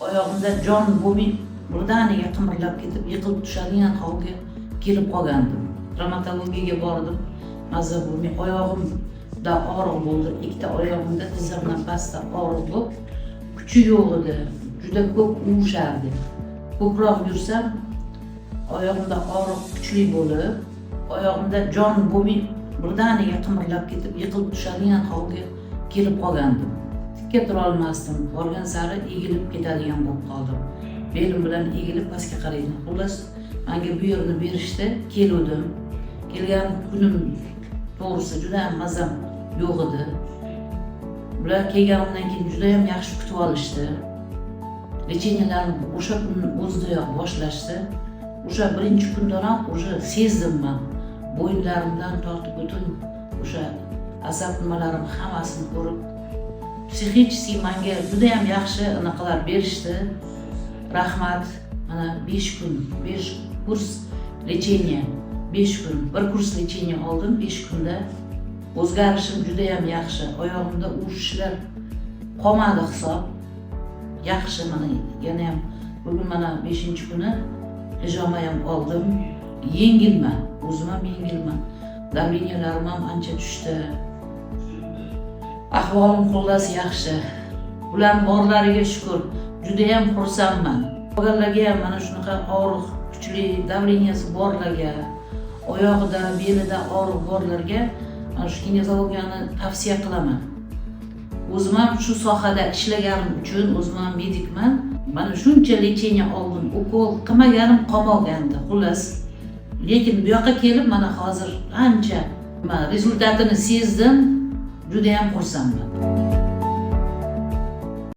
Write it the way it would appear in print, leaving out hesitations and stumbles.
Oyog'imda jon bo'lmay, birdaniga qimirlab ketib, yiqilib tushadigan holga kelib qolgandim. Travmatologiyaga bordim, maza bo'lmay, oyog'imda og'riq bo'ldi. Ikkita oyog'imda tizzamdan pastda og'riq bo'lib, kuchi yo'q edi, juda ko'p uvishardi. Ko'proq yursam, oyog'imda og'riq kuchli bo'lib, oyog'imda jon bo'lmay, birdaniga qimirlab ketib, yiqilib tushadigan holga kelib qolgandim. Tikka turolmasdim, borgan sari egilib ketadigan bo'lib qoldim. Belim bilan egilib pastga qaraydim. Xullas, manga bu yerni berishdi, keluvdim. Kelgan kunim, to'g'risi, juda ham mazam yo'q edi. Bular kelganimdan keyin judayam yaxshi kutib olishdi. Лечения larni o'sha kunni o'zidayoq boshlashdi. O'sha birinchi kundanoq уже sezdim man, bo'yinlarimdan tortib butun o'sha asab nimalarim hammasini ko'rib, психический manga judayam yaxshi anaqalar berishdi, rahmat. Mana 5 kun, 5 kurs лечение, 5 kun, bir kurs лечение oldim. 5 kunda o'zgarishim judayam yaxshi. Oyog'imda uvishishlar qolmadi hisob, yaxshi. Mana yana ham bugun, mana beshinchi kuni hijoma ham oldim. Yengilman, o'zim ham yengilman, давления larim ham ancha tushdi. Ahvolim, xullas, yaxshi. Bularni borlariga shukur, judayam xursandman. Qolganlarga ham, mana shunaqa og'riq kuchli, давления si borlarga, oyog'ida, belida og'riq borlarga mana shu kineziologiyani tavsiya qilaman. O'zim ham shu sohada ishlaganim uchun, o'zim ham medikman. Mana shuncha лечение oldim, ukol qilmaganim qolmagandi, xullas. Lekin bu yoqqa kelib, mana hozir ancha, mana, результат ini sezdim, judayam xursandman.